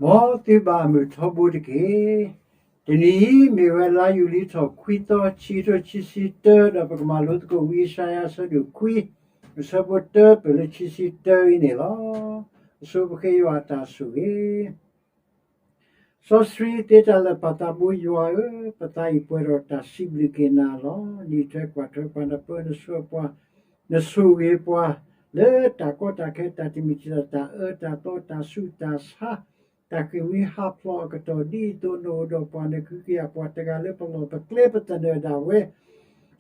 မ်သုဘၣ်မုာ်ထီဘိတက့ၢ်. တနံၤအံၤမ့ၢ်ဝဲလါယူၤလံထီၣ်ခွံသီ ခံကထိခံဆံတၢ ဒီးပကမၤလိသကိးဝံယၡါယၤအဆၢဒိၣ်ခွံ အဆၢဖိတၢပၢၢ်လၢခံဆံတၢအံၤန့ၣ်လီၤ. အဆိပဃ့ယွၤအတၢ်ဆိၣ်ဂ့ၤ စီဆှံသ့တၢ်လၢာ်ပၢ်သးဘိယွၤဧၢ, ပသးအံၤပှဲၤဒီးတၢ်စံးဘျုးက့ၤနၤလီၤ. နအံးထွဲကွၢ်ထွဲပှၤ, နပၢနဆှၢပှၤ, နဆိၣ်ဂ့ၤပှၤ လၢတၢ်ကီတၢ်ခဲ တၢ်တမံၤတံၤတၢ် တၢ်အၢတၢ်သီ တၢ်ဆူးတၢ်ဆါ, တၢ်ဃ့ၢ်မှံဟးဖျိးအကတီၢ် ဒ်သိးနအိၣ်ဒီးပှၤ နကဟုကယာ်ပှၤတဂၤလၢပလီၢ်ပကျဲ ပသနၢၣ်ဒၣ်ဝဲ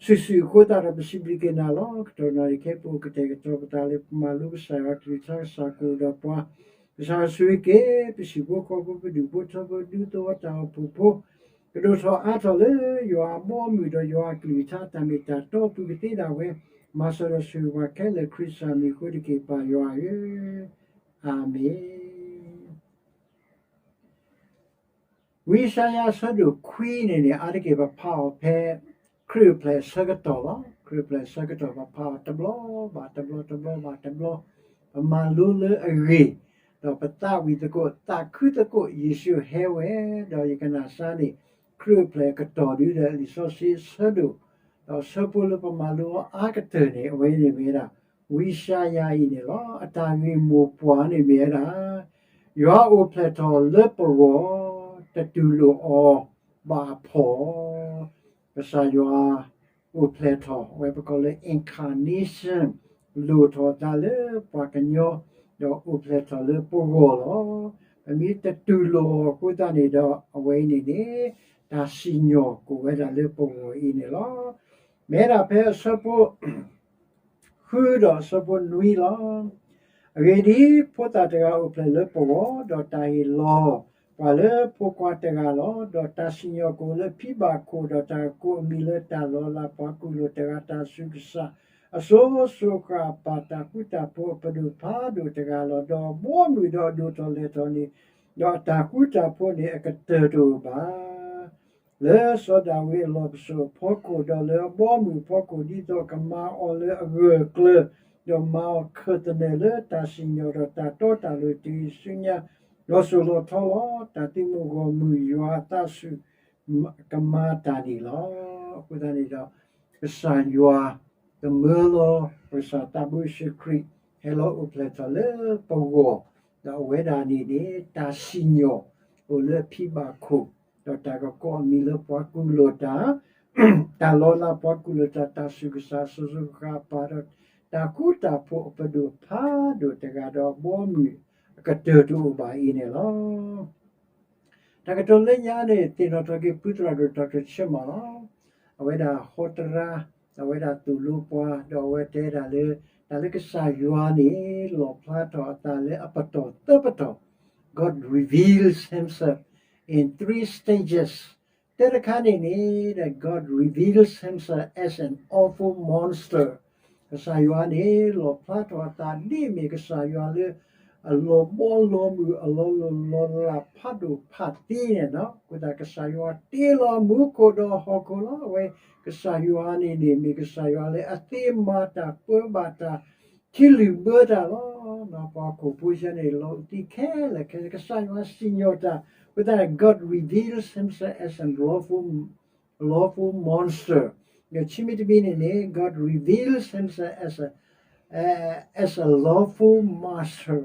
စုာ်စုာ်အဃိသတးဒီး ပစံးဘျုးက့ၤနၤလီၤ. ကတီၢ်နၣ်ရံၣ်ခဲအံၤ ပအိၣ်ကတဲာ်ကတီၤပသးလၢ ပမၤလိကစၢ်ယွၤအကလုၢ်ကထါ ကစၢ်ကအိၣ်ဒီးပှၤ, ကစၢ်ယွၤဆိၣ်ဂ့ၤက့ၤ ပဟံၣ်ဖိဃီဖိ ပဒူၣ်ဖိထၢဖိ ဒူသဝီတၢ်အိၣ်ဖှိၣ်ဖိ ကဒိၣ်ထီၣ်အါထီၣ်လၢယွၤအဘီအမုၢ် ဒီးယွၤအကလုၢ်ကထါ တၢ်မ့ၢ်တၢ်တီအပူၤကသ့ဒၣ်ဝဲ, မၤစၢၤဒီးဆိၣ်ဂ့ၤပှၤခဲလၢာ် ခရံာ်ကစၢ်မံၤအဃိတက့ၢ် ပၢ်ယွၤဧၢ, အၤမ့ၣ်. ဝံယၡါယၤအဆၢဒိၣ်ခွံန့ၣ်န့ၣ် အါတက့ၢ်ပဖးအီၤဖဲ ခရံာ်အိၣ်ဖျဲၣ်အဆၢကတီၢ်လီၤ. ခရံာ်အိၣ်ဖျဲၣ်အဆၢကတီၢ် ပဖးအီၤတဘျီဘၣ်တဘျီ တဘျီဘၣ်တဘျီ, ပမၤလိလၢအဂ့ၢ်, ဒီးပသးဝံၣ်သကိး သးခုသကိး ယ့ၣ်ၡူးဟဲဝဲ, ဒီးယကနၣ်စၢ်န့ၣ် ခရံာ်အိၣ်ဖျဲၣ်အကတီၢ်ဒုဒီးလံာ်စီဆှံအဆၢဒိၣ်, ဒီးအဆၢဖိလၢပမၤလိအီၤအါကတၢၢ်န့ၣ် အဝဲန့ၣ်မ့ၢ်ဝဲဒၣ် ဝံယၡါယၤအံၤန့ၣ်လီၤ. အတၢ်ဂ့ၢ်မိၢ်ပှၢ်န့ၣ်မ့ၢ်ဝဲဒၣ် ယွၤအိၣ်ဖျဲၣ်ထီၣ်လၢပဂီၢ်, တတူၢ်လိာ်အီၤဘၣ်အဖှီၣ်, ကစၢ်ယွၤအိၣ်ဖျဲၣ်ထီၣ် အဝဲပကိးလၢ incarnation လိၣ်ထီၣ်အသးလၢပှၤကညီ, ဒီးအိၣ်ဖျဲၣ်ထီၣ်လၢပဂီၢ်လီၤ. ပမ့ၢ်တတူၢ်လိာ်အီၤအဃိသတးန့ၣ်ဒီး အဝဲအံၤန့ၣ်န့ၣ် တၢ်စံၣ်ညီၣ်ကအိၣ်ဝဲဒၣ်လၢပဂီၢ်အံၤန့ၣ်လီၤ. မ့ၢ်ဒၣ်ဖဲအဆၢဖိ ဃုဒီးအဆၢဖိနွံလီၤ. အဂ့ၢ်ဒ်အံၤ, ဖိသၣ်တဂၤအိၣ်ဖျဲၣ်လၢပဂီၢ်, ဒီးတၢ်ဟ့ၣ်လီၤပှၤလၢဖိခွါတဂၤလီၤ. ဒီးတၢ်စံၣ်ညီၣ်ကအိၣ်လၢအဖံဘၣ်ခိၣ်, ဒီးတၢ်ကကိးအမံၤလၢတၢ်လီၤလးပှၤကူၣ်လိာ်တဂၤ တၢ်ဆူးကစၢ်, အစိၤစိၤဃၣ်ဃၣ်အပၢ်, တၢ်ဃူတၢ်ဖိးအပဒိၣ်ဖးဒိၣ်တဂၤလီၤ. ဒီးအဘီအမုၢ်ဒီးအဒိၣ်ထီၣ်လဲၢ်ထီၣ်န့ၣ်, ဒီးအတၢ်ဃူတၢ်ဖိးန့ၣ် အကတၢၢ်တအိၣ်ဘၣ် လၢစီၤဒၤဝံးအလီၢ်ပစိာ်အဖီခိၣ်, ဒီးလၢအဘီအမုၢ်အဖီခိၣ်, ဒ်သိးအကမၤအီၤလၢအဂၢၢ်အကျၢၤ, ဒီးမၤအီၤခၢၣ်သနၢၣ်လၢတၢ်စံၣ်ညီၣ်ဒီးတၢ်တီတၢ်လိၤ တုၤဆူညါ, ဒီးစိာ်လီၤထီလီၤ. တၢ်သုးမုၢ်ဂီၢ်မုၢ်ယွၤအသးဆူၣ် ကမၤတၢ်န့ၣ်လီၤ. အဃိသတးန့ၣ်ဒီး ကစၢ်ယွၤ ကမၢလီၤ ပကစၢ်သးဘိယ့ၣ်ၡူးခရံာ် ဟဲလီၤအိၣ်ဖျဲၣ်ထီၣ်လၢပဂီၢ်, ဒီးအဝဲဒၣ်န့ၣ်န့ၣ် တၢ်စံၣ်ညီၣ်အိၣ်လၢအဖံဘၣ်ခိၣ်, ဒီးတၢ်ကကိးအမံၤလၢပှၤကူၣ်လိာ်တၢ်, တၢ်လီၤလးပှၤကူၣ်လိာ်တၢ်, တၢ်ဆူးကစၢ်, စိၤစိၤဃၣ်ဃၣ်အပၢ်, ဒီးတၢ်ဃူတၢ်ဖိးအပဒိၣ်ဖးဒိၣ်တဂၤ, ဒီးအဘီအမုၢ်အကတၢၢ်တအိၣ်ဘၣ်အံၤန့ၣ်လီၤ. တၢ်ကတိၤလၢညါန့ၣ် သ့ၣ်နီၣ်ထီၣ်က့ၤ ဖုသရၣ်ဒိၣ် Doctor Chima လီၤ. အဝဲဒၣ်ဟီတရါ, အဝဲဒၣ်သိၣ်လိပှၤ, ဒီးအဝဲတဲဒၣ်လၢ တၢ်လၢကစၢ်ယွၤန့ၣ် လီၣ်ဖျါထီၣ်အသးလၢအပတီၢ်သၢပတီၢ်, God reveals himself in three stages. တၢတခါန့ၣ်န့ၣ် the God reveals himself as an awful monster. ကစၢ်ယွၤန့ၣ် လီၣ်ဖျါထီၣ်အသးဒ်အမ့ၢ်ကစၢ်ယွၤလၢ အလီၤဘီလီၤမုၢ် အလီၤလိၢ်လီၤလးဖးဒိၣ်ဖးသံန့ၣ်လီၤ. အဃိသတး ကစၢ်ယွၤတ့လီၤမူခိၣ်ဒီးဟီၣ်ခိၣ်လီၤ. အဝဲကစၢ်ယွၤန့ၣ်န့ၣ် မ့ၢ်ကစၢ်ယွၤလၢအသ့မၤတၢ်ပၢဘၣ်တၢ် ထံလုၢ်ဘၢတၢ်လီၤ. ပှၤဟီၣ်ခိၣ်ဖိဆၢန့ၣ် လီၤသံခဲလၢာ်ခဲဆ့ ကစၢ်ယွၤစံၣ်ညီၣ်တၢ်, အဃိသတး God reveals himself as a lawful, lawful monster. ဒီးခံမံၤတမံၤန့ၣ်န့ၣ် God reveals himself as a, as a lawful master.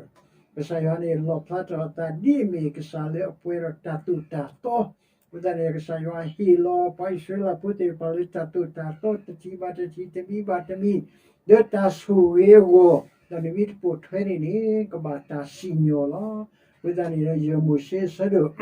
ကစၢ်ယွၤန့ၣ် လီၣ်ဖျါထီၣ်အသးဒ်အမ့ၢ်ကစၢ်လၢအပှဲၤဒီးတၢ်သိၣ်တၢ်သီ, အဃိသတးန့ၣ် ကစၢ်ယွၤဟ့ၣ်လီၤပှၤအံၣ်စရ့လးဖိသ့ၣ်တဖၣ်လၢတၢ်သိၣ်တၢ်သီ တထံၣ်ဘၣ်တထံၣ် တမံၤဘၣ်တမံၤ, လၢတၢ်ဆိၣ်ဂ့ၤအဂီၢ်, ဒီးနမ့ၢ်တပိာ်ထွဲန့ၣ်န့ၣ် ကဘၣ်တၢ်စံၣ်ညီၣ်လီၤ. အဃိသတးန့ၣ်ဒီး ယဲၢ်မိၤၡ့အဆၢဒိၣ်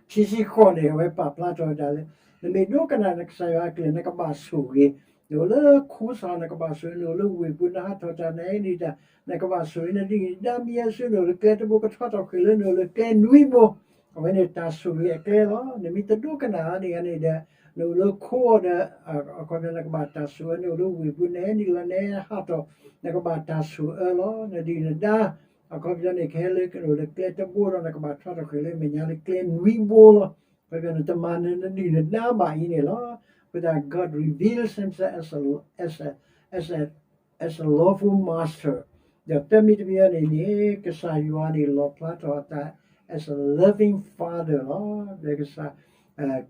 ခံဆံဃိးန့ၣ် အဝဲပာ်ဖျါထီၣ်ဝဲဒၣ်လၢ နမ့ၢ်ဒိကနၣ်နကစၢ်ယွၤအကလုၢ် နကဘၣ်ဆိၣ်ဂ့ၤ, နအိၣ်လၢခိစၢ် နကဘၣ်ဆိၣ်ဂ့ၤ, နအိၣ်လၢဝ့ၢ်ပူၤ နဟးထီၣ်တၢ် နဟဲနုာ်တၢ် နကဘၣ်ဆိၣ်ဂ့ၤ, နဒုၣ်နဒါမ့ၢ်ယဲဆူ နအိၣ်လၢကျဲတဘိ ကထီၣ်ထီၣ်ဃ့ၢ်လၢနအိၣ်လၢကျဲနွံဘိ, အဝဲန့ၣ်တၢ်ဆိၣ်ဂ့ၤအကျဲလီၤ. နမ့ၢ်တဒိကနၣ်န့ၣ်န့ၣ်ဒီး နအိၣ်လၢခိအီၤဒီး အခီပညီနကဘၣ်တၢ်ဆိၣ်ဂ့ၤ, နအိၣ်လၢဝ့ၢ်ပူၤ နဟဲနုာ်လီၤ နဟဲဟးထီၣ် နကဘၣ်တၢ်ဆိၣ်အၢလီၤ. နဒုၣ်နဒါ အခီပညီန့ၣ် ကဟဲလၢနအိၣ်လၢကျဲတဘိဒီး နကဘၣ်ထီၣ်ထီၣ်ဃ့ၢ်လၢမဲာ်ညါလၢကျဲနွံဘိလီၤ. အခီပညီနတမၤနၢၤနဒုၣ်နဒါဘၣ်အံၤန့ၣ်လီၤ. အဃိသတး God reveals himself as a, as a, as a lawful master. ဒီးသၢမံၤတမံၤန့ၣ်န့ၣ် ကစၢ်ယွၤန့ၣ် လီၣ်ဖျါထီၣ်အသး as a loving father လီၤ. လၢကစၢ်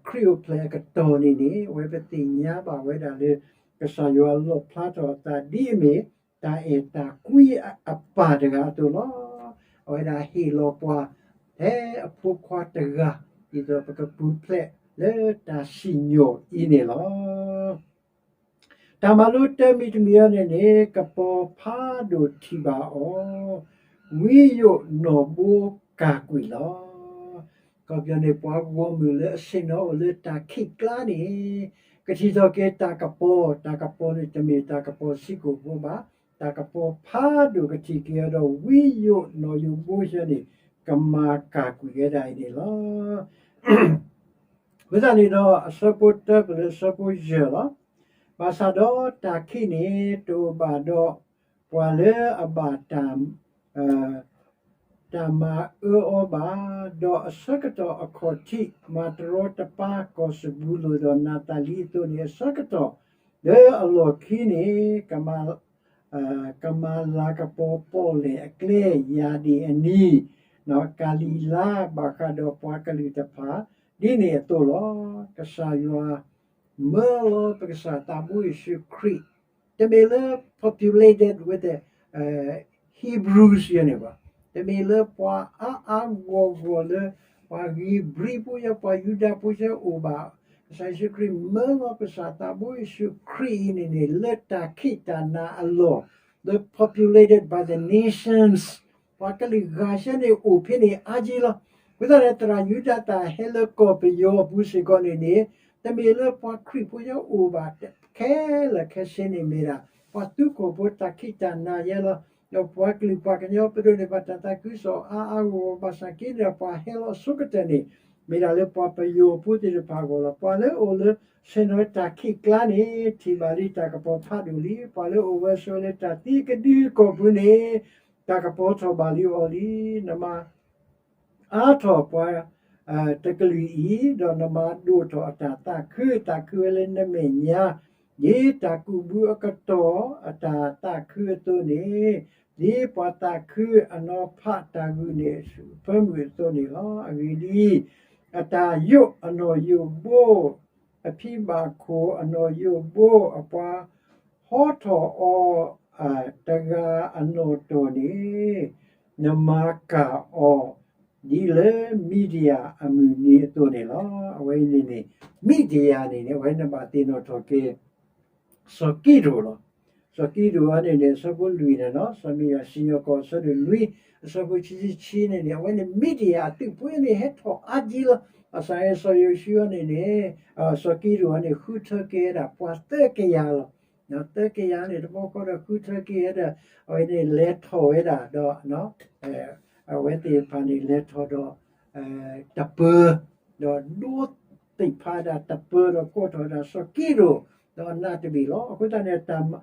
ခရံာ်အိၣ်ဖျဲၣ်အကတီၢ်န့ၣ်န့ၣ် အဝဲပသ့ၣ်ညါဘၣ်ဝဲဒၣ်လၢ ကစၢ်ယွၤလီၣ်ဖျါထီၣ်အသးဒ်အမ့ၢ် တၢ်အဲၣ်တၢ်ကွံအပၢ်တဂၤအသိးလီၤ. အဝဲဒၣ်ဟ့ၣ်လီၤပှၤ ဖဲအဖိခွါတဂၤ ဒ်သိးပကပူၤဖျဲးလၢတၢ်စံၣ်ညီၣ်အံၤန့ၣ်လီၤ. တၢ်မၤလိတၢ်မံၤတမံၤအံၤန့ၣ်န့ၣ် ကပီၤဖးဒိၣ်ထံၣ်ဘၣ်အီၤ, ဝံယိာ်နီၣ်ဘိကၢ်ကွံာ်လီၤ. အခီပညီန့ၣ် ပှၤဂီၢ်မုၢ်လၢအဆ့ၣ်နီၤအိၣ်လၢတၢ်ခံးကျါန့ၣ် ကထံၣ်ထီၣ်က့ၤတၢ်ကပီၤ, တၢ်ကပီၤန့ၣ်တမ့ၢ်တၢ်ကပီၤဆံးကိာ်ဖိဘၣ်, တၢ်ကပီၤဖးဒိၣ်ကထံၣ်က့ၤအီၤဒီး ဝံယိာ်နီၣ်ယိာ်ဘိယဲန့ၣ် ကမၤကၢ်ကွံာ်ဝဲဒၣ်အံၤန့ၣ်လီၤ. အဃိသတးန့ၣ်ဒီး အဆၢဖိတၢပလၢအဆၢဖိယဲၢ်လီၤ. ဘၣ်ဆၣ်ဒီးတၢ်ခံးန့ၣ် တအိၣ်ဘၣ်ဒီးပှၤလၢအဘၣ်တၢ် တၢ်မၤအၢအီၤဘၣ်, ဒီးအဆၢကတီၢ်အခီၣ်ထံး မၤတရီတပါကီၢ်စဘူလိၣ်ဒီးနးသလံအသိးန့ၣ် အဆၢကတီၢ်လၢအလီၢ်ခံန့ၣ် ကမၤ ကမၤလၤကပီၤပီၣ်လဲၣ်အကျဲ ယၢ်ဒံၣ်အနံၤ, ကၤလံၤလါ ဘၣ်ဃးဒီးပှၤကလုာ်တဖၣ် ဒ်န့ၣ်အသိးလီၤ. ကစၢ်ယွၤ မၢလီၤပကစၢ်သးဘိယ့ၣ်ၡူးခရံာ် တမ့ၢ်လၢ populated with the Hebrews ယဲန့ၣ်ဘၣ်, တမ့ၢ်လၢပှၤအါအါဂီၢ်ဂီၢ်လၢ ပှၤဧ့ၤဘြံၤဖိယဲ ပှၤယူဒၤဖိယဲအိၣ်ဘၣ်. ကစၢ်ယ့ၣ်ၡူးခရံာ် မၢလီၤပကစၢ်သးဘိယ့ၣ်ၡူးခရံာ်အံၤန့ၣ်န့ၣ် လၢတၢ်ခံးတၢ်နၤအလီၢ် လၢ populated by the nations ပှၤကလုာ်ဂၤယဲန့ၣ်အိၣ်ဖဲန့ၣ်အါကံလီၤ. အဃိသတးန့ၣ် သရၣ်ယူဒၤသၣ်ဟဲလၢကီၢ်ပယီၤအပူၤစ့ၢ်ကီးန့ၣ်န့ၣ် တမ့ၢ်လၢပှၤခရံာ်ဖိယဲအိၣ်ဘၣ်, ခဲလၢာ်ခဲဆ့န့ၣ်မ့ၢ်ဒၣ် ပှၤသူခိၣ်ဖိတၢ်ခံးတၢ်နၤယဲလီၤ. ဒီးပှၤကလုာ်ပှၤကညီပဒိးန့ၢ်ဘၣ်တၢ်သးခုကစီၣ်အါအါဂီၢ်ဂီၢ် ဘၣ်ဆၣ်က့န့ၣ်ဒီး ပှၤဟဲလီၤအဆိကတၢၢ်န့ၣ် မ့ၢ်ဒၣ်လၢပှၤပယီၤဖိသ့ၣ်တဖၣ်အဂီၢ်လီၤ. ပှၤလၢအအိၣ်လၢဆ့ၣ်နီၤတၢ်ခံးကျါန့ၣ် ထံၣ်ဘၣ်လံတၢ်ကပီၤဖးဒိၣ်လံ. ပှၤလၢအအိၣ်ဝဲဆိးဝဲလၢတၢ်သံကဒုကီၢ်ပူၤန့ၣ် တၢ်ကပီၤထီၣ်ဘၣ်လံအီၤလံ. နမၤ အါထီၣ်ပှၤ တကလုာ်အံၤ, ဒီးနမၤဒိၣ်ထီၣ်အတၢ်သးခု, သးခုဝဲလၢနမဲာ်ညါ, ဒ်တၢ်ကူးဘုအကတီၢ်အတၢ်သးခုအသိးန့ၣ်, ဒ်ပှၤသးခုအနီၤဖးတၢ်ဂုာ်န့ၢ် အဖၢမုၢ်အသိးန့ၣ်လီၤ. အဂ့ၢ်ဒ်အံၤ, အတၢ်ယိးအနီၣ်ယိးဘိ, အဖံဘၣ်ခိၣ်အနီၣ်ယိးဘိ, အပှၤဟီထီၣ်အီၤ တဂၤအနီၣ်တီၢ်န့ၣ်, နမၤကၢ်အီၤ ဒ်လၢမံၤဒယၣ်အမုၢ်နံၤအသိးန့ၣ်လီၤ. အဝဲအံၤန့ၣ်န့ၣ် မံၤဒယၣ်န့ၣ်န့ၣ် အဝဲန့ၣ်ဘၣ်သ့ၣ်နီၣ်ထီၣ်က့ၤ စီၤကံးဒဧိၣ်လီၤ. စီၤကံးဒဧိၣ်အံၤန့ၣ်န့ၣ် အဆၢဖိလွံၢ်န့ၣ်လီၤ. စီၤမံၤယၤစံၣ်ညီၣ်ကွီၢ်အဆၢဒိၣ်နွံ အဆၢဖိခံဆံခံန့ၣ်န့ၣ် အဝဲန့ၣ်မံၤဒယၣ်အသုးဖိန့ၣ် ဟဲထီၣ်အါကံလီၤ. ဘၣ်ဆၣ်န့ၣ် စီၤယိၤၡူအံၤန့ၣ်န့ၣ် စီၤကံးဒဧိၣ်အံၤန့ၣ် ဃုထၢက့ၤဝဲဒၣ်ပှၤသၢကယၤလီၤ. သၢကယၤန့ၣ် တဘျီဃီဒီးဃုထၢက့ၤဝဲဒီး အဝဲန့ၣ်လဲၤထီၣ်ဝဲဒၣ်ဒီး အဝဲသ့ၣ်တဖၣ်န့ၣ်လဲၤထီၣ်ဒီး တပၢၤ, ဒီးဒိသ့ၣ်ဖးဒၣ်တပၢၤဒီးကိးထီၣ်ဝဲဒၣ်စီၤကံးဒဧိၣ် ဒီးအနးတဘ့ၣ်လီၤ. အဃိသတးန့ၣ်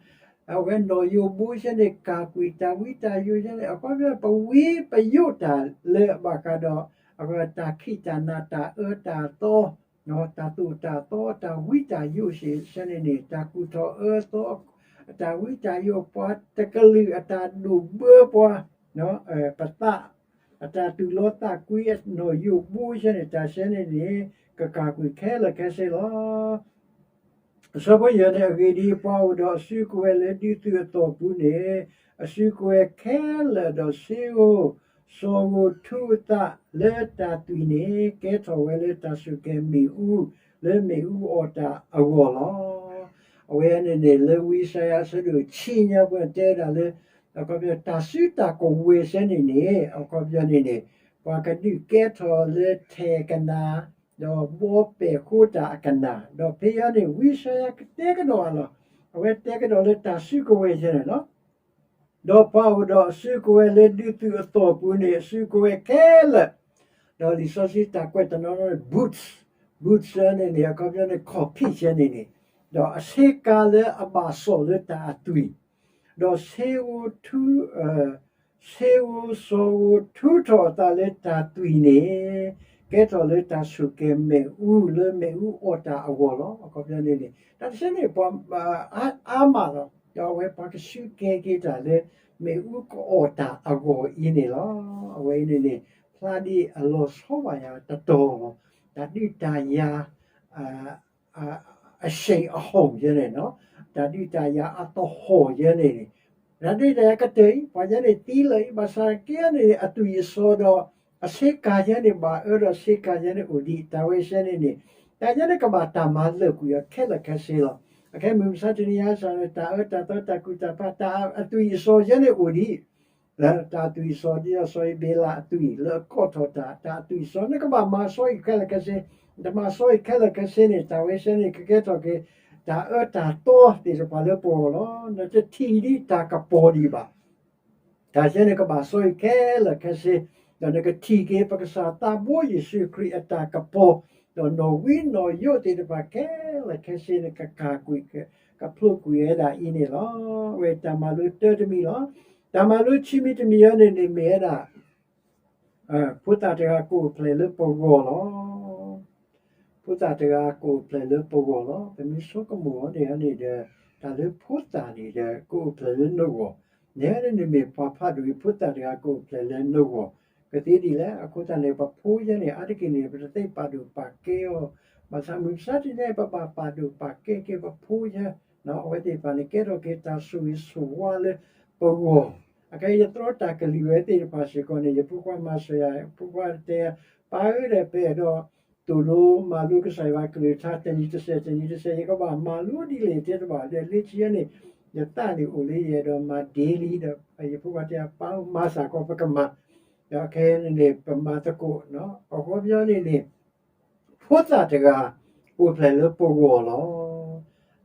အဝဲနီၣ်ယိးဘိယဲန့ၣ် ကၢ်ကွံာ်တၢ်ဝံတၢ်ယိးယဲန့ၣ် အခီပညီပဝံပယိးတၢ်လၢဘၣ်ဃးဒီး အဝဲတၢ်ခံးတၢ်နၤ တၢ်အၢတၢ်သီ တၢ်သိၣ်တၢ်သီ တၢ်ဝံတၢ်ယိးစ့ၢ်ကီးန့ၣ်န့ၣ် တၢ်ကူၣ်ထီၣ်အၢသီ တၢ်ဝံတၢ်ယိး ပှၤတကလုာ်အတၢ်ဒိၣ်ဘၢပှၤ ပသး အတၢ်တူၢ်လိာ်သးကွံအနီၣ်ယိးဘိယဲန့ၣ် တၢ်စဲန့ၣ်န့ၣ် ကကၢ်ကွံာ်ခဲလၢာ်ခဲဆ့လီၤ. အဆၢဖိယဲၢ်န့ၣ် အဂ့ၢ်ဒ်အံၤ, ပှၤအိၣ်ဒီးအစုကဝဲၤလၢဒုးသုးအသီၣ်ပူၤန့ၣ် အစုကဝဲၤခဲလၢာ်ဒီးဆ့ဧိၤ စီၤဧိၤထူအသးလၢတၢ်သွံၣ်န့ၣ် ကဲထီၣ်ဝဲလၢတၢ်စူၢ်က့ၤမ့ၣ်အူ လၢမ့ၣ်အူအီၣ်တၢ်အဂီၢ်လီၤ. အဝဲန့ၣ်န့ၣ် လၢဝံယၡါယၤအဆၢဒိၣ်ဆံညါပှဲၤတဲဒၣ်လၢ အခီပညီ တၢ်စုတၢ်ကဝဲၤစဲန့ၣ်န့ၣ် အခီပညီန့ၣ်န့ၣ် ပှၤကဒုးကဲထီၣ်လၢထဲၣ်ကနၣ် ဒီးဘီပဲာ်ဃိတၢ်အကနၣ် ဒီးဖဲအံၤန့ၣ် ဝံယၡါယၤကတဲကဒီးအလီၢ်, အဝဲတဲကဒီးလၢတၢ်စုကဝဲၤယဲန့ၣ်လီၤ. ဒီးပှၤအိၣ်ဒီးအစုကဝဲၤလၢဒုးသုးအသီၣ်ပူၤန့ၣ် အစုကဝဲၤခဲလၢာ်, ဒီးလံာ်စီဆှံတၢ်ကွဲးတနီၤနီၤန့ၣ် boots, boots န့ၣ်န့ၣ် အခီပညီန့ၣ် ခီၣ်ဖံးယဲန့ၣ်န့ၣ်, ဒီးအဆ့ကၤလၢအဘၣ်စီၣ်လၢတၢ်အသွံၣ် ဒီးဆ့ဧိၤထူ ဆ့ဧိၤစီၤဧိၤထူထီၣ်အသးလၢတၢ်သွံၣ်န့ၣ် ကဲထီၣ်လၢတၢ်စူၢ်က့ၤမ့ၣ်အူလၢမ့ၣ်အူအီၣ်တၢ်အဂီၢ်လီၤ. အခီပညီန့ၣ်န့ၣ် တၢ်တဆဲန့ၣ် ပှၤအါမးလီၤ. ဒီးအဝဲပှၤကဆူးကဲက့ၤတၢ်လၢမ့ၣ်အူကအီၣ်တၢ်အဂီၢ်အံၤန့ၣ်လီၤ. အဝဲအံၤန့ၣ်န့ၣ် ဖျါဒ်အလီၤဆီဘၣ်ယၤတတီၤလီၤ. တၢ်ဒုးတၢ်ယၤ အ အရှိန်အဟုန် ယဲန့ၣ်, တၢ်ဒုးတၢ်ယၤအသဟီၣ်ယဲန့ၣ်န့ၣ်, တၢ်ဒုးတၢ်ယၤကတၢၢ်အံၤ ပှၤယဲန့ၣ်သံလၢာ်အံၤ ဘၣ်ဆၣ်က့န့ၣ် အသွံၣ်အစီဒီး အဆ့ကၤယဲန့ၣ် ဘၣ်အၢဒီးဆ့ကၤယဲန့ၣ်အိၣ်ဒံး တၢ်ဝဲဆဲန့ၣ်န့ၣ်, တၢ်ယဲန့ၣ်ကဘၣ်တၢ်မၤလၢာ်ကွံာ်အီၤခဲလၢာ်ခဲဆ့လီၤ. အခဲမုၢ်မဆါတနံၤညါစ့ၢ်န့ၣ် တၢ်အၢတၢ်သီ တၢ်ကူၣ်တၢ်ဖး တၢ်အသွံၣ်အစီယဲန့ၣ်အိၣ်ဒံး တၢ်အသွံၣ်အစီ ဒ်စီၤအ့ဘ့လးအသွံၣ်လၢအကိးထီၣ်တၢ်, တၢ်အသွံၣ်အစီ နကဘၣ်မၤစီအံၤခဲလၢာ်ခဲဆ့, နတမၤစီအံၤခဲလၢာ်ခဲဆ့န့ၣ် တၢ်ဝဲဆဲန့ၣ် ကကဲထီၣ်က့ၤ တၢ်အၢတၢ်သီသ့ၣ်တဖၣ်လၢပဂီၢ်လီၤ. နတထံၣ်ဒံးတၢ်ကပီၤဒံးဘၣ် တၢ်ဆဲန့ၣ်ကဘၣ်စီအံၤခဲလၢာ်ခဲဆ့, ဒီးနကထံၣ်က့ၤ ပကစၢ်သးဘိယ့ၣ်ၡူးခရံာ်အတၢ်ကပီၤ, ဒီးနီၣ်ဝံနီၣ်ယိးသ့ၣ်တဖၣ်ခဲလၢာ်ခဲဆ့န့ၣ် ကကၤကွံာ် ကဖျိးကွံာ်ဝဲဒၣ်အံၤန့ၣ်လီၤ. အဝဲတၢ်မၤလိတၢ်တမံၤလီၤ. တၢ်မၤလိခံမံၤတမံၤအံၤန့ၣ်န့ၣ်မ့ၢ်ဝဲဒၣ် ဖိသၣ်တဂၤကအိၣ်ဖျဲၣ်လၢပဂီၢ်လီၤ. ဖိသၣ်တဂၤကအိၣ်ဖျဲၣ်လၢပဂီၢ်လီၤ. ပမ့ၢ်ဆိကမိၣ်အီၤန့ၣ်န့ၣ်ဒီး တၢ်လၢဖိသၣ်န့ၣ်ဒီး ကအိၣ်ဖျဲၣ်လၢနဂီၢ်, န့ၣ်န့ၣ်မ့ၢ်ပှၤဖးဒိၣ်အံၤ ဖိသၣ်တဂၤကအိၣ်ဖျဲၣ်လၢနဂီၢ်, ကသ့ဒ်လဲၣ်. အဃိသတးန့ၣ် ပဖိယဲန့ၣ် အါတက့ၢ်န့ၣ် ပတသ့ပာ်ဒိၣ်ပာ်ကဲအီၤ, ဘၣ်ဆၣ်မုၢ်မဆါတနံၤအံၤ ပဘၣ်ပာ်ဒိၣ်ပာ်ကဲက့ၤပဖိယဲ အဝဲသ့ၣ်တဖၣ်န့ၣ် ကဲထီၣ်က့ၤတၢ်ဆိၣ်ဂ့ၤဆိၣ်ဝါလၢပဂီၢ်, အခဲအံၤယတြီတၢ်ကလုၢ်ဝဲသ့ၣ်တဖၣ်စ့ၢ်ကီးန့ၣ် ယဖိခွါမၤစၢၤယၤ, ဖိခွါတဲ ပၢ်ဧၢဒီး ပအဲၣ်ဒိးသိၣ်လိမၤလိကစၢ်ယွၤကလုၢ်ကထါ တနံၤတစဲး တနံၤတစဲး ယကဘၣ်မၤလိဒ်လဲၣ်တဲတဘၣ်ဒီး လၢခံန့ၣ် ယသးန့ၣ်အိၣ်လၢယအဲၣ်ဒိးမၤ daily ဒီး ယဖိခွါတဲ ပၢ်ဧၢ မၤစ့ၢ်ကီး ပကမၤ, ဒီးခဲအံၤန့ၣ်န့ၣ် ပမၤသကိး, အခီပညီန့ၣ်န့ၣ် ဖိသၣ်တဂၤ အိၣ်ဖျဲၣ်လၢပဂီၢ်လီၤ.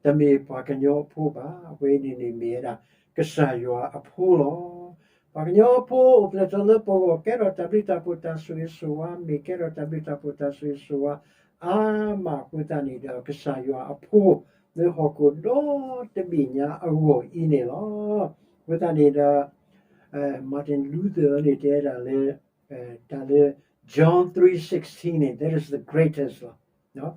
တမ့ၢ်ပှၤကညီအဖိဘၣ်, အဝဲန့ၣ်န့ၣ်မ့ၢ်ဝဲဒၣ် ကစၢ်ယွၤအဖိလီၤ. ပှၤကညီအဖိအိၣ်ဖျဲၣ်ထီၣ်လၢပဂီၢ် ကဲထီၣ်တၢ်ဘျုးတၢ်ဖှိၣ်တၢ်ဆိၣ်ဂ့ၤဆိၣ်ဝါ, မ့ၢ်ကဲထီၣ်တၢ်ဘျုးတၢ်ဖှိၣ်တၢ်ဆိၣ်ဂ့ၤဆိၣ်ဝါ အါမးအဃိသတးန့ၣ်ဒီး ကစၢ်ယွၤအဖိ လၢဟီၣ်ခိၣ်ဒီတဘ့ၣ်ညါအဂီၢ်အံၤန့ၣ်လီၤ. အဃိသတးန့ၣ်ဒီး Martin Luther န့ၣ်တဲဒၣ်လၢ တၢ်လၢ John three sixteen န့ၣ် that is the greatest လီၤ.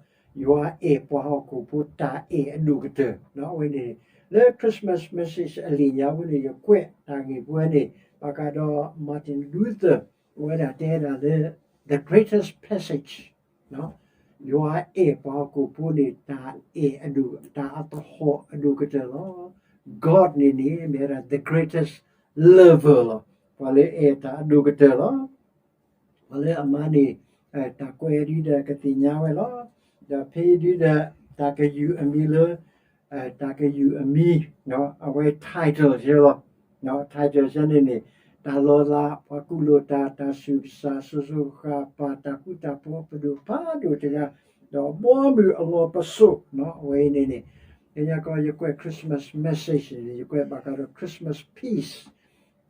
ယွၤအဲၣ်ပှၤဟီၣ်ခိၣ်ဖိတၢ်အဲၣ်အဒိၣ်ကတၢၢ်, အဝဲန့ၣ် လၢ Christmas message အလံာ်ညါပူၤန့ၣ် ယကွဲးတၢ်ဂ့ၢ်ပူၤဝဲန့ၣ် ဘၣ်ဃးဒီး Martin Luther အဝဲဒၣ်တဲဒၣ်လၢ the greatest passage ယွၤအဲၣ်ပှၤဟီၣ်ခိၣ်ဖိန့ၣ် တၢ်အဲၣ်အဒိၣ် တၢ်အသဟီၣ်အဒိၣ်ကတၢၢ်လီၤ. God န့ၣ်န့ၣ် မ့ၢ်ဝဲဒၣ် the greatest lover လီၤ. ပှၤလၢအဲၣ်တၢ်အဒိၣ်ကတၢၢ်လီၤ. ပှၤလၢအမါန့ၣ် တၢ်ကွဲးဒုဒီးကသ့ၣ်ညါဝဲလီၤ. ဒီးဖဲဒုဒီး တၢ်ကယူၢ်အမံၤလၢ တၢ်ကယူၢ်အမံၤ အဝဲ title ယဲလီၤ. title ယဲန့ၣ်န့ၣ် တၢ်လီၤလး ပှၤကူၣ်လိာ်တၢ် တၢ်ဆူးတၢ်ဆါ စိၤစိၤဃာ်ဃာ် ပာ်တၢ်ဃူတၢ်ဖိး ပဒိၣ်ဖးဒိၣ်တဂၤ ဒီးဘီမုၢ်အလီၢ်ပစိာ် အဝဲအံၤန့ၣ်န့ၣ် ကညီကီး ယကွဲး Christmas message န့ၣ် ယကွဲးဘၣ်ဃးဒီး Christmas peace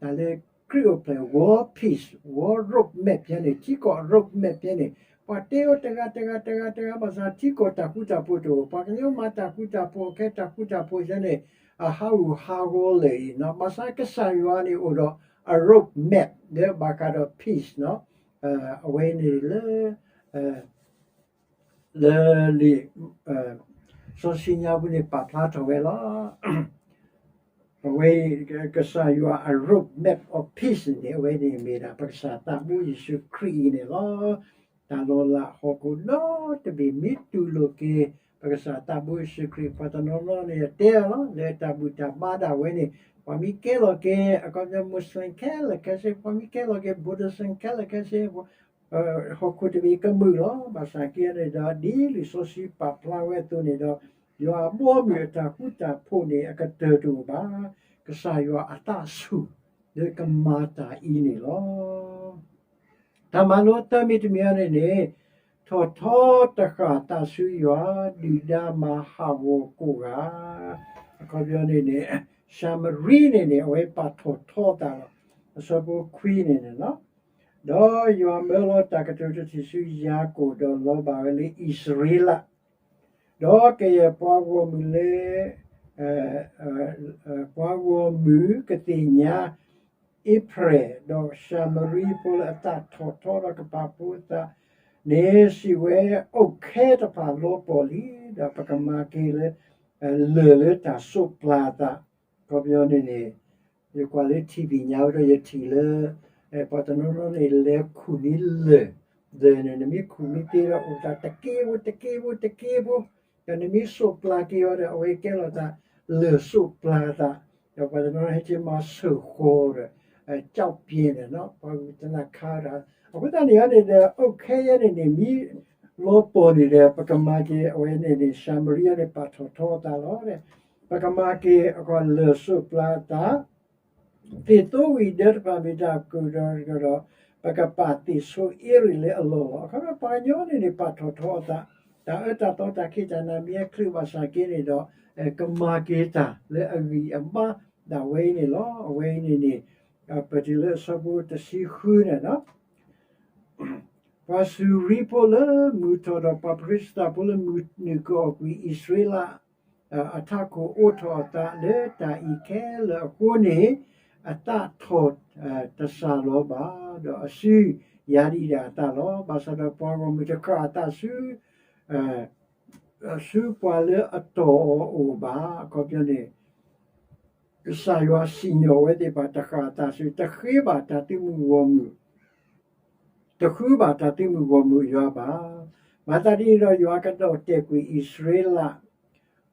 တၢ်လၢခရံာ်အိၣ်ဖျဲၣ် world peace, world road map ဖဲန့ၣ် ထံကီၢ် road map ဖဲန့ၣ် ပှၤတဲအီၤတဂၤတဂၤတဂၤတဂၤ ဘၣ်ဆၣ်ထံကီၢ်တၢ်ဃူတၢ်ဖိးတအိၣ်, ပှၤကညီမၤတၢ်ဃူတၢ်ဖိး ခဲတၢ်ဃူတၢ်ဖိးယဲန့ၣ် အဟးဂူာ်ဟးဂီၤလၢာ်အံၤ ဘၣ်ဆၣ်ကစၢ်ယွၤန့ၣ်အိၣ်ဒီးအ road map လၢဘၣ်ဃးဒီး peace အဝဲန့ၣ်လၢ လၢလံာ်စီဆှံညါပူၤန့ၣ် ပာ်ဖျါထီၣ်ဝဲလီၤ. အဝဲ ကစၢ်ယွၤအ road map of peace န့ၣ် အဝဲန့ၣ်မ့ၢ်ဒၣ် ပကစၢ်သးဘိယ့ၣ်ၡူးခရံာ်အံၤန့ၣ်လီၤ. တၢ်လီၤလးဟီၣ်ခိၣ်ဒီတဘ့ၣ် မ့ၢ်တူၢ်လိာ်က့ၤ ပကစၢ်သးဘိယ့ၣ်ၡူးခရံာ် ပှၤတနီၤနီၤန့ၣ် တဲအီၤလီၤ လၢတၢ်ဘူၣ်တၢ်ဘါဒၣ်ဝဲန့ၣ် ပှၤမ့ၢ်ကဲလီၤက့ၤ အခီပညီ Muslim ခဲလၢာ်ခဲဆ့ ပှၤမ့ၢ်ကဲလီၤက့ၤ Buddhism ခဲလၢာ်ခဲဆ့ ဟီၣ်ခိၣ်တဘ့ၣ်ကမုာ်လီၤ. ဘၣ်ဆၣ်က့န့ၣ်ဒီး ဒ်လံာ်စီဆှံပာ်ဖျါဝဲအသိးန့ၣ်ဒီး ယွၤအဘီအမုၢ်အတၢ်ဃူတၢ်ဖိးန့ၣ် အကတၢၢ်တအိၣ်ဘၣ်. ကစၢ်ယွၤအသးဆူၣ် လၢကမၤတၢ်အံၤန့ၣ်လီၤ. တၢ်မၤလိသၢမံၤတမံၤအံၤန့ၣ်န့ၣ် ထီၣ်ထီတဃၣ်သးဆူယွၤ ဒုၣ်ဒါမၤဟးဂီၤကိးဂၤ အခီပညီန့ၣ်န့ၣ် ၡၤမရံန့ၣ်န့ၣ် အဝဲပာ်ထီၣ်ထီသးလီၤ. အဆၢဖိခွံန့ၣ်န့ၣ်လီၤ. ဒီးယွၤမၢလီၤတၢ်ကတိၤတထံၣ်ဆူယၤကိာ် ဒီးလီၤဘၣ်ဝဲလၢအံၣ်စရ့လး ဒီးကယဲၢ်ပှၤဂီၢ်မုၢ်လၢ ပှၤဂီၢ်မုၢ်ကသ့ၣ်ညါ အ့ဖရဲၣ် ဒီးၡၤမရံဖိလၢအသးထီၣ်ထီဒီးကပာ်ဖှိၣ်အသးန့ၣ် စံးဝဲ, အိၣ်ခဲတဖၣ်လီၤပှီၢ်လံ, ဒီးပကမၤက့ၤလၢ လၢၢ်လၢတၢ်စိးပျၢ်အသး, အခီပညီန့ၣ်န့ၣ် ယကွၢ်လၢ ထံၣ်ဘံၣ်ညါဝဲဒီး ယထံၣ်လၢ ပှၤတနီၤနီၤန့ၣ် လဲၤခူၣ်န့ၢ်လၢၢ်, လၢၢ်န့ၣ် နမ့ၢ်ခူၣ်မ့ၢ်တ့ဒီး အိၣ်သးတက့ဖိတက့ဖိတက့ဖိ, ဒီးနမ့ၢ်စိးပျၢ်က့ၤအီၤဒီး အဝဲကဲလိာ်သးလၢၢ်စိးပျၢ်သး, ဒီးပှၤတနီၤဟဲက့ၤမၤစၢၤဃီၤဒီး ကၠီၣ်ပျဲန့ၣ်နီၤ ပှၤဂုာ်သနၣ်ခါဒီး အဃိသတးန့ၣ်န့ၣ်ဒီး အိၣ်ခဲယဲန့ၣ်န့ၣ် မ့ၢ်လီၤပှီၢ်န့ၣ်ဒီး ပကမၤက့ၤအဝဲန့ၣ်န့ၣ် ၡၤမရံယါန့ၣ် ပာ်ထီၣ်ထီအသးလီၤ. ပကမၤက့ၤအကီၢ်လၢၢ်စိးပျၢ်အသး သ့ၣ်သိဝံၤဒၢတဖၣ်မ့ၢ်တၢ်ကီးဒီး ပကပာ်သ့ၣ်ဆိအ့ရ့ၣ်လၢအလီၢ်လီၤ. အခီပညီပှၤကညီန့ၣ်န့ၣ် ပာ်ထီၣ်ထီအသး, တၢ်အၢတၢ်သီတၢ်ခ့တၢ်နၢ်မ့ၢ်ဟဲချုးဘၣ်ဆၣ်က့န့ၣ်ဒီး ကမၤက့ၤတၢ်လၢအဂံၢ်အဘါဒၣ်ဝဲအံၤန့ၣ်လီၤ. အဝဲအံၤန့ၣ်န့ၣ် ပတုၤလၢအဆၢဖိတဆံဃုန့ၣ်လီၤ. ပှၤစူၤရံဖိလၢမုၢ်ထီၣ်ဒီး ပှၤဖလံးစတံဖိလၢမုၢ်နုာ်ကအီၣ်ကွံာ်အံၣ်စရ့လး အထးခိၣ်အိးထီၣ်အသးလၢတၢ်အံၤခဲလၢာ်အဃိန့ၣ် အသးထီၣ်တစှၤလီၤဘၣ်, ဒီးအစုယၤဒံးဒၣ်အသးလီၤ. ဘၣ်ဆၣ်ဒီးပှၤဂီၢ်မုၢ်တဃၣ်အသးဆူ ဆူပှၤလၢအတီၢ်အီၤအိၣ်ဘၣ်. အခီပညီန့ၣ် ကစၢ်ယွၤစံၣ်ညီၣ်အဝဲသ့ၣ်တဖၣ်တဃၣ်အသးဆူ တဃ့ဘၣ်တၢ်သုးမုၢ်ဂီၢ်မုၢ် တဃုဘၣ်တၢ်သုးမုၢ်ဂီၢ်မုၢ်ယွၤဘၣ်. မၤသးဒ်န့ၣ်ဒီး ယွၤကဒီၣ်တဲာ်ကွံာ်အံၣ်စရ့လး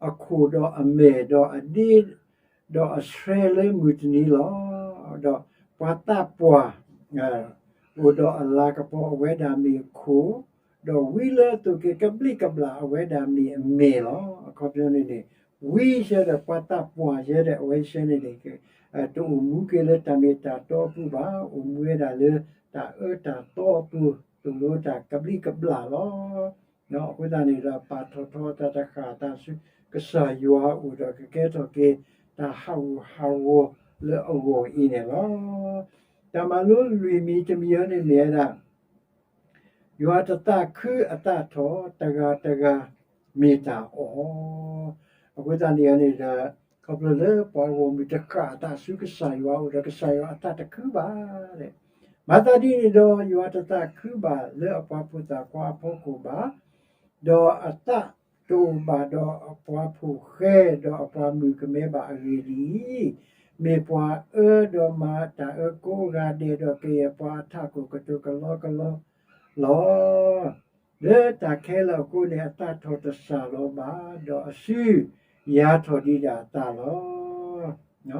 အခိၣ်ဒီးအမဲာ်ဒီးအဒ့ ဒီးအဆှဲလၢမုၢ်တနံၤလီၤ. ဒီးပှၤသးပှၢ် အိၣ်ဒီးအလၤကပီၤ အဝဲဒၣ်မ့ၢ်အခိၣ်, ဒီးဝံလၢအသိးက့ၤ ကဘျံးကဘျၣ် အဝဲဒၣ်မ့ၢ်အမဲာ်လီၤ. အခီပညီန့ၣ်န့ၣ် ဝံယဲဒီးပှၤသးပှၢ်ယဲဒီး အဝဲသ့ၣ်န့ၣ်န့ၣ် တအိၣ်မူက့ၤလၢတၢ်မ့ၢ်တၢ်တီအပူၤဘၣ်, အိၣ်မူဝဲဒၣ်လၢတၢ်အၢတၢ်သီအပူၤ သိၣ်လိတၢ်ကဘျံးကဘျၣ်လီၤ. အဃိသတးန့ၣ်ဒီး ပာ်ထီၣ်ထီအသးတဃၣ်အသးဆူ ကစၢ်ယွၤအအိၣ်ဒီးကကဲထီၣ်က့ၤ တၢ်ဟးဂူာ်ဟးဂီၤလၢအဂီၢ်အံၤန့ၣ်လီၤ. တၢ်မၤလိလွံၢ်မံၤတမံၤအံၤန့ၣ်မ့ၢ်ဝဲဒၣ် ယွၤတသးခုအသးထီၣ် တဂၤတဂၤမ့ၢ်တၢ်အီၣ်. အဃိသတးန့ၣ်န့ၣ်ဒီး ခီဖျိလၢပှၤဂီၢ်မုၢ်တဃၣ်အသးဆူကစၢ်ယွၤအအိၣ်ဒီး ကစၢ်ယွၤအသးတခုဘၣ်. မၤသးဒ်န့ၣ်ဒီး ယွၤတသးခုဘၣ်လၢအပှၤဖိသၣ်ခွါအဖီခိၣ်ဘၣ်, ဒီးအသးတအိၣ်ဘၣ်ဒီးအပှၤဖိၣ်ဃဲ ဒီးအပှၤမုၣ်ကမဲဘၣ်. အဂ့ၢ်ဒ်အံၤ, မ့ၢ်ပှၤအၢဒီးမၤတၢ်အၢကိးဂၤဒဲး ဒီးကယဲၢ်ပှၤအထးခိၣ်ကတိၤကလီကလီလီၤ. လၢတၢ်ခဲလၢာ်အဃိန့ၣ် အသးထီၣ်တစှၤလီၤဘၣ်, ဒီးအစုယၤထီၣ်ဒံးဒၣ်အသးလီ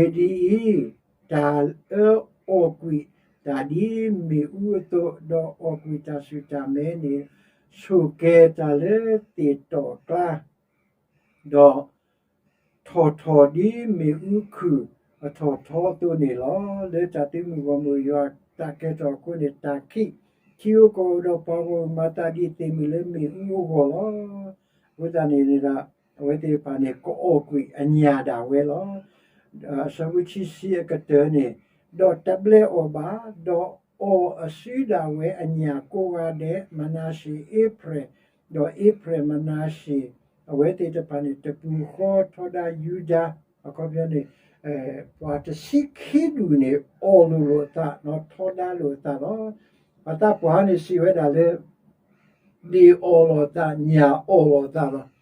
ၤ. ဒီးအဂ့ၢ်ဒ်အံၤ, တၢ်အၢအီၣ်ကွံာ်တၢ်ဒ်မ့ၣ်အူအသိး, ဒီးအီၣ်ကွံာ်တၢ်ဆူၣ်တၢ်မဲန့ၣ် ဆိၣ်ကဲၤတၢ်လၢသ့ၣ်တီၣ်အကျါ, ဒီးထီၣ်ထီၣ်ဒ်မ့ၣ်အူခုၣ်အထီၣ်ထီအသိးန့ၣ်လီၤ. လၢတၢ်သုးမုၢ်ဂီၢ်မုၢ်ယွၤတၢ်ကဲထီၣ်အဃိန့ၣ် တၢ်ခံးထံဧိၤကီၢ်ဧိၤဒီးပှၤဂီၢ်မုၢ်မၤသးဒ်သ့ၣ်မုၢ်လၢမ့ၣ်အူအဂီၢ်လီၤ. အဃိသတးန့ၣ်န့ၣ်ဒီး အဝဲသ့ၣ်တဖၣ်န့ၣ် ကအီၣ်ကွံာ်အညၣ်ဒၣ်ဝဲလီၤ. အဆၢဖိခံဆံအကတၢၢ်န့ၣ်, ဒီးတဘျဲးအီၣ်ဘၣ်, ဒီးအီၣ်အစုဒၣ်ဝဲအညၣ်ကိးဂၤဒဲး, မနၤၡ့ၣ်, အ့ဖြဲၣ်, ဒီးအ့ဖြဲၣ်, မနၤၡ့ၣ်, အဝဲသ့ၣ်တဖၣ်န့ၣ် တပူၤဃီထီဒါယူဒၤ, အခီပညီန့ၣ် ပှၤတဆံခံဒူၣ်န့ၣ် အီၣ်လိာ်လိာ်အသး, ထီဒါလိာ်အသးလီၤ. ပှၤသးပှၢ်န့ၣ်စံးဝဲဒၣ်လၢ ဒ့ၣ်အီၣ်လိာ်သး, ညၣ်အီၣ်လိာ်သးလီၤ.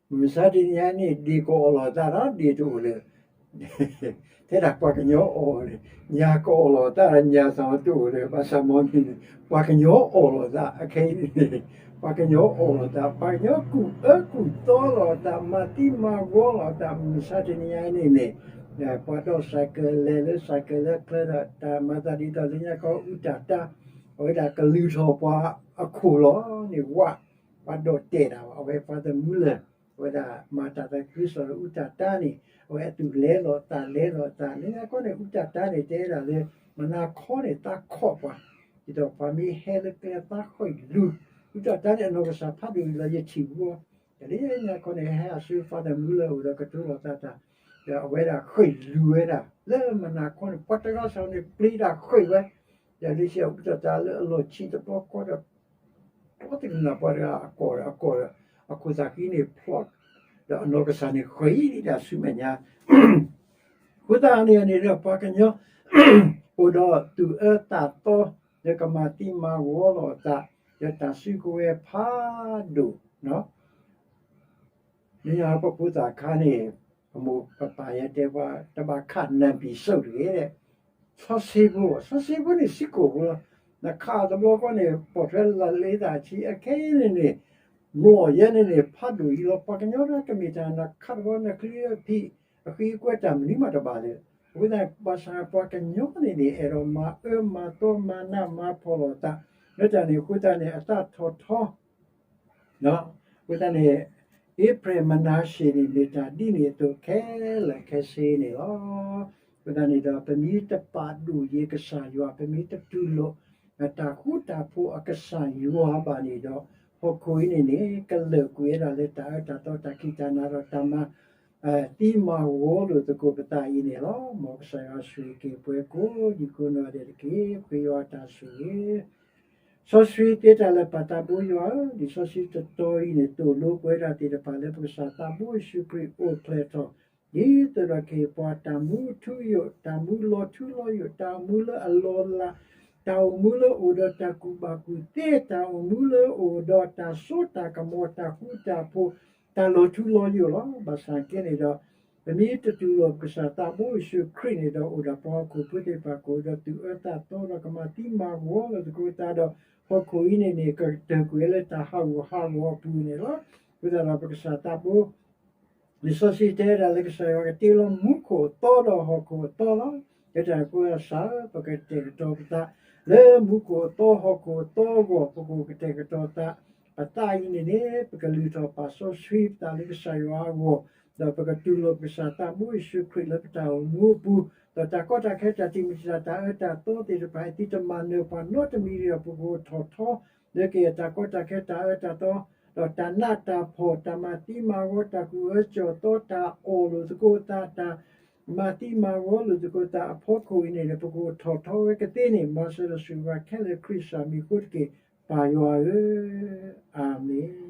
မုၢ်မဆါတနံၤအံၤန့ၣ် ဒ့ၣ်ကအီၣ်လိာ်သးဒီး ဒ့ၣ်တအိၣ်လၢၤ ထဲဒၣ်ပှၤကညီအီၣ်န့ၣ်, ညၣ်ကအီၣ်လိာ်သးဒီး ညၣ်သီတအိၣ်လၢၤ, ဘၣ်ဆၣ်မ့ၢ်န့ၣ်န့ၣ် ပှၤကညီအီၣ်လိာ်သး အခဲအံၤန့ၣ် ပှၤကညီအီၣ်လိာ်သး, ပှၤကညီကူၣ်အၢကူၣ်သီလိာ်သး, မၤသံမၤဝီလိာ်သး, မုၢ်မဆါတနံၤအံၤန့ၣ်န့ၣ် ပှၤဒိးစဲးကဲး လဲၤလၢစဲးကဲးလၢချၢဒီး တၢ်မၤသးဒ်သိးလၢညါခီအူတၢ်တၢ်, အဝဲဒၣ်ကလုၢ်ထီၣ်ပှၤအခိၣ်လီၤန့ၣ် ဝး, ပှၤဒိးတဲာ်တၢ်ဘၣ်, အဝဲ Father Muller အဝဲဒၣ်မၤတၢ်သးခုကစီၣ်လၢအူတၢ်တၢ်န့ၣ် အဝဲအသူၣ်လဲလိာ်သးလဲလိာ်သး, လၢညါခီန့ၣ် အူတၢ်တၢ်န့ၣ် တဲဒၣ်လၢ မနၤခီန့ၣ် သးခီၣ်ပှၤ, ဒ်သိးပှၤမ့ၢ်ဟဲလၢကျဲသးဃ့ၢ်လူၤ, အူတၢ်တၢ်န့ၣ် အနီၢ်ကစၢ်ဖးဒိၣ်လီၤ ယထံၣ်ဘၣ်, တၢ်လၢညါခီန့ၣ် ဟဲအဆူ Father Muller အအိၣ်ဒီးကတိၤလိာ်သးတၢ်, ဒီးအဝဲဒၣ်ဃ့ၢ်လူၤဝဲဒၣ် လၢမနၤခီန့ၣ် ပှၤတဂၤစ့ၢ်န့ၣ် ပျံၤတၢ်ဃ့ၢ်ဝဲ, ဒီးလၢဆံးအူတၢ်တၢ်လၢအလီၢ်ဆံးတဘျီဃီဒီး ပှၤတကနၣ်ပှၤတဂၤအကိာ်ဒီးအကိာ်ဒီး အခိၣ်သးဃံန့ၣ်ဖျိး, ဒီးအနီၢ်ကစၢ်န့ၣ်ဃ့ၢ်ဒၣ်ဆူမဲာ်ညါ, အဃိသတးန့ၣ်န့ၣ်ဒီး ပှၤကညီ အိၣ်ဒီးသူၣ်အၢသးသီ ဒီးကမၤသံမၤဝီလိာ်အသး, ဒီးတၢ်စုကဝဲၤဖးဒိၣ်, လၢညါပဖိသၣ်ခါန့ၣ် ပမိၢ်ပပၢ်ယတဲပှၤ တဘၣ်ခးနၢ်ပံာ်စိးတဂ့ၤ, စီဆှံဖိ, စီဆှံဖိန့ၣ်စံကိၣ်ဖိလီၤ. နခးအီၤတဘျီဃီန့ၣ် ပိာ်ထွဲလီၤလ့သးဆံး, အခဲအံၤန့ၣ်န့ၣ် မျိာ်ယဲန့ၣ်န့ၣ် ဖးဒိၣ်အံၤလီၤ. ပှၤကညီဒီးကမ့ၢ်တၢ်နခးတဘျီ နချံအဖံး အဃံအကွဲတၢ်မနုၤမးတဘၣ်လၢၤ. အဃိသတး ဘၣ်ဆၣ်ပှၤကညီန့ၣ်န့ၣ် အဲၣ်ဒိးမၤအၢမၤသီမၤနးမၤဖှီၣ်လိာ်သး လၢတၢ်န့ၣ်အဃိသတးန့ၣ် အသးထီၣ်ထီ အဃိသတးန့ၣ် အ့ဖြ့ၣ်မနၤၡ့န့ၣ် မ့ၢ်တၢ်ဒ်န့ၣ်အသိးခဲလၢာ်ခဲဆ့န့ၣ်လီၤ. အဃိသတးန့ၣ်ဒီး ပမ့ၢ်တပာ်ဒိၣ်ယ့ကစၢ်ယွၤ, ပမ့ၢ်တတူၢ်လိာ် တၢ်ဃူတၢ်ဖိးအကစၢ်ယွၤဘၣ်န့ၣ်ဒီး ဟီၣ်ခိၣ်အံၤန့ၣ်န့ၣ် ကလၢာ်ကွံာ်ဝဲဒၣ်လၢတၢ်အၢတၢ်သီ တၢ်ခံးတၢ်နၤဒီးတၢ်မၤ သံမၤဂီၤလိာ်သကိးပသးအံၤန့ၣ်လီၤ. မ်ကစၢ်ယွၤဆိၣ်ဂ့ၤက့ၤပှၤကိးဒံကိးနီၢ်ဒဲးတက့ၢ်. ပဃ့ယွၤတၢ်ဆိၣ်ဂ့ၤ စီဆှံသ့တၢ်လၢပၢ်သးဘိယွၤဧၢ, လံာ်စီဆှံတတီၤအံၤန့ၣ် သိၣ်လိပဝဲဒၣ်သ့ၣ်တဖၣ်လၢပကစၢ်သးဘိယ့ၣ်ၡူးခရံာ်အိၣ်ဖျဲၣ်ထီၣ် ဒ်သိးဒီးကဟ့ၣ်ပှၤတၢ်မူထူယိာ်, တၢ်မူလီၤထူလီၤယိာ်, တၢ်အိၣ်မူလၢအလီၤလး, တၢ်အိၣ်မူလၢအိၣ်ဒီးတၢ်ကူၣ်ဘၣ်ကူၣ်သ့, တၢ်အိၣ်မူလၢအိၣ်ဒီးတၢ်စိတၢ်ကမီၤ, တၢ်ဃူတၢ်ဖိး, တၢ်လီၤထူလီၤယိာ်လီၤ. ဘၣ်ဆၣ်က့န့ၣ်ဒီး ပမ့ၢ်တတူၢ်လိာ်ပကစၢ်သးဘိယ့ၣ်ၡူးခရံာ်န့ၣ်ဒီး အိၣ်ဒီးပှၤဟီၣ်ခိၣ်ဖိသ့ၣ်တဖၣ်ကအိၣ်ဒီးသူၣ်အၢသးသီဒီးကမၤသံမၤဂီၤလိာ်သကိးသးဒီး ဟီၣ်ခိၣ်အံၤန့ၣ်န့ၣ် ကတၢၢ်ကွံာ်လၢတၢ်ဟးဂူာ်ဟးဂီၤအပူၤန့ၣ်လီၤ. အဃိသတးဒီးပကစၢ်သးဘိ လံာ်စီဆှံတဲဝဲဒၣ်လၢကစၢ်ယွၤကတ့လီၤမူခိၣ်အသီဒီးဟီၣ်ခိၣ်အသီလီၤ. လၢတၢ်န့ၣ်အဃိ ကစၢ်ဧၢ, ပကတဲာ်ကတီၤပသး လၢမူခိၣ်အသီဟီၣ်ခိၣ်အသီအဂီၢ် ပကအိၣ်ကတဲာ်ကတီၤသး, ပသးအံၤန့ၣ်န့ၣ် ပကလုၢ်ထီၣ်ပာ်စီဆှံပသးလၢကစၢ်ယွၤအဂီၢ်, ဒီးပကတူၢ်လိာ်ပကစၢ်သးဘိယ့ၣ်ၡူးခရံာ်လၢပတၢ်အိၣ်မူအပူၤ, ဒီးတၢ်ကီတၢ်ခဲတၢ်တံာ်မုၢ်တံာ်တာ်တၢ်အၢတၢ်သီသ့ၣ်တဖၣ် အသုတမၤနၢၤပှၤနီတမံၤဒီး ပကအိၣ်ထီၣ်ထီ လၢကယဲၢ်တၢ်ကီတၢ်ခဲတၢ်အၢတၢ်သီ, ဒီးတၢ်နးတၢ်ဖှီၣ်, တၢ်မၤသံမၤဂီၤ, တၢ်ကူၣ်အၢစီၣ်သီ, တၢ်အီၣ်လိာ်သကိးသး, တၢ်မၤသံမၤဂီၤလိာ်သကိးသးအဖီခိၣ်အံၤန့ၣ်န့ၣ် ပကအိၣ်ထီၣ်ထီဝဲကသ့န့ၣ် မၤစၢၤဒီးဆိၣ်ဂ့ၤခဲလၢာ်ခရံာ်စၢ်မံၤအဃိတက့ၢ်, ပၢ်ယွၤဧၢ, အၤမ့ၣ်.